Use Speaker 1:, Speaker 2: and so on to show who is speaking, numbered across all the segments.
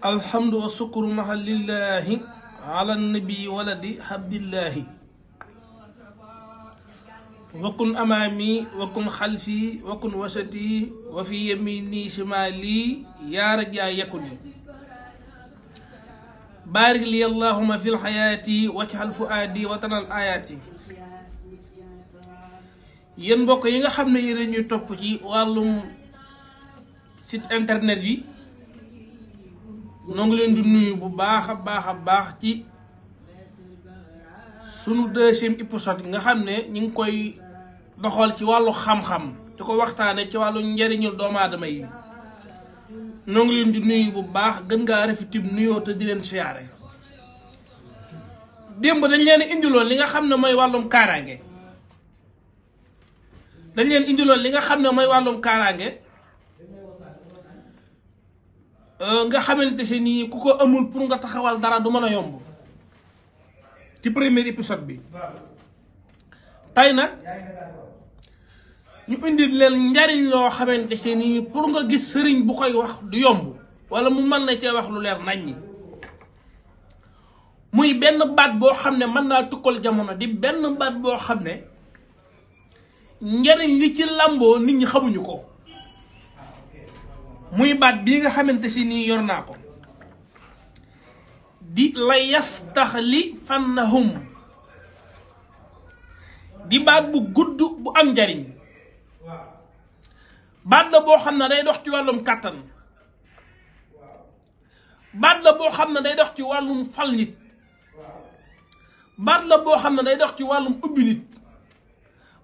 Speaker 1: الحمد والشكر مع لله على النبي ولد حبد الله وكن أمامي وكن خلفي وكن وسطي وفي يميني شمالي يا رجاء يكن بارك لي اللهم في الحياة واجعل فؤادي وطن الآيات yéen mbokk yi nga xam ne yéen ñuy topp ci wàllum site internet bi noo ngi leen di nuyu bu baax a baax ci sunu deuxième épisode nga xam ne ñu ngi koy doxal ci wàllu xam-xam di ko waxtaane ci wàllu njariñul doomu aadama yi noo ngi leen di nuyu bu baax gën ngaa rafetib nuyoo te di leen siyaare démb dañ leen indiloon li nga xam ne mooy wàllum kaaraange dañ leen indiloon li nga xam ne mooy wàllum kaaraange nga xamante si nii ku ko amul pour nga taxawal dara du mën a yomb ci premier épisode bi tey nag ñu indi leen njariñ loo xamante si nii pour nga gis sëriñ bu koy wax du yomb wala mu mën na cee wax lu leer nañ ñi muy benn baat boo xam ne mën naa tukkal jamono di benn baat boo xam ne njariñ li ci làmboo nit ñi xamuñu ko muy baat bii nga xamante si nii yor naa ko di la yastaxlifannahum di baat bu gudd bu am njariñ baat la boo xam ne day dox ci wàllum kàttan baat la boo xam ne day dox ci wàllum fal nit baat la boo xam ne day dox ci wàllum ubbi nit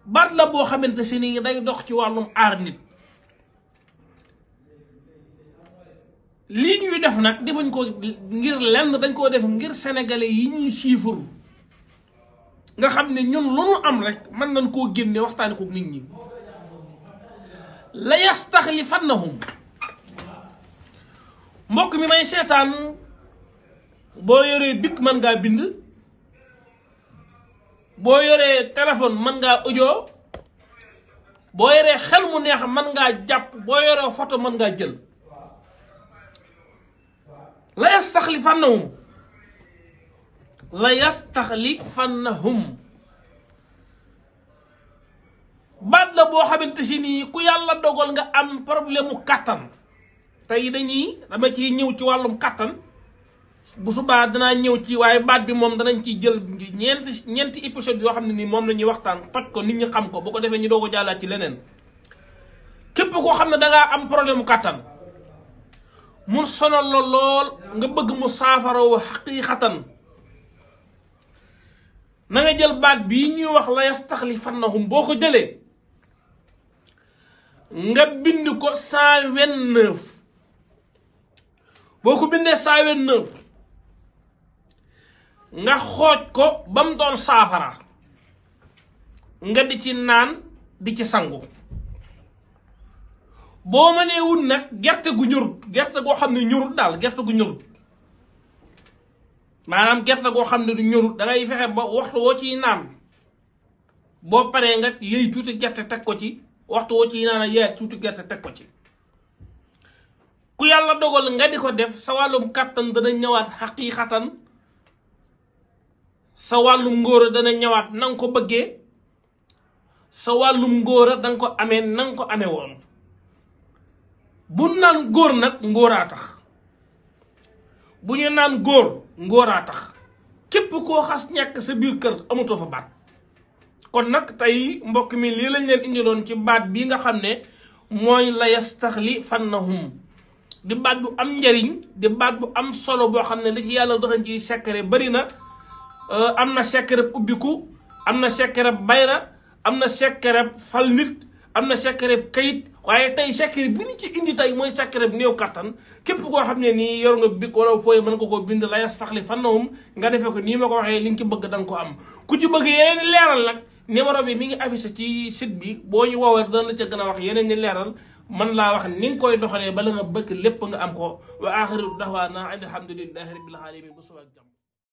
Speaker 1: baat la boo xamante si nii day dox ci wàllum aar nit lii ñuy def nag defuñ ko ngir lenn dañ koo def ngir sénégalais yi ñuy siifur nga xam ne ñun lu nu am rek mën nañ koo génne waxtaane ko nit ñi la yastaxlifannahum mbokk mi may seetaan boo yoree bik mën ngaa bind boo yoree téléphone mën ngaa audio boo yoree xel mu neex mën ngaa jàpp boo yoree photo mën ngaa jël la yastaxlifannahum la yastaxlifannahum baat la boo xamante si nii ku yàlla dogal nga am problème mu kàttan tey dama ciy ñëw ci wàllum kàttan bu subaa danaa ñëw ci waaye baat bi moom danañ ciy jël ñeenti épisode yoo xam ne nii moom la ñuy waxtaan toj ko nit ñi xam ko bu ko defee ñu doo ko jàllaat ci leneen képp koo xam ne dangaa am problème mu kàttan mu sonal la lool nga bëgg mu saafarawu xaqiiqatan na nga jël baat bii ñuy wax la yastaxlifannahum boo ko jëlee nga bind ko 129 boo ko bindee 129 nga xooj ko ba mu doon saafara nga di ci naan di ci sangu boo mënee wut nag gerte gu ñorut gerte goo xam ne ñorut daal gerte gu ñorut maanaam gerte goo xam ne du ñorut dangay fexe ba waxtu woo ciy naan boo paree nga yëy tuuti gerte teg ko ci waxtu woo ciy naan yëy tuuti gerte teg ko ci ku yàlla dogal nga di ko def sa wàllum kàttan dana ñëwaat xaqiiqatan sa wàllum ngóora dana ñëwaat na nga ko bëggee sa wàllum ngóora danga ko amee na nga ko amee woon bu naan góor nag ngóoraa tax bu ñu naan góor ngóoraa tax képp koo xas ñàkk sa biir kër amatoo fa baat kon nag tey mbokk mi lii lañ leen indiloon ci baat bii nga xam ne mooy la yastaxlifannahum di baat bu am njariñ di baat bu am solo boo xam ne li ci yàlla doxañ ci secret bari na am na secret ubbiku am na secret bayra am na secret fal nit am na secret kayit waaye tey secret bi ñu ci indi tey mooy secret néew kattan képp koo xam ne nii yor nga bik wala fooy mën nga koo bind la yastaxlifannahum nga defee ko nii ma ko waxee li nga ci bëgg da nga ko am ku ci bëgg yeneen leeral nag numéro bi mi ngi affiché ci site bi boo ñu woowee dana la ca gën a wax yeneen ni leeral man laa wax ni nga koy doxalee bala nga bëgg lépp nga am ko wa axiru daxwaana alhamdulillahi rabbil alamin bu suba ak jàmm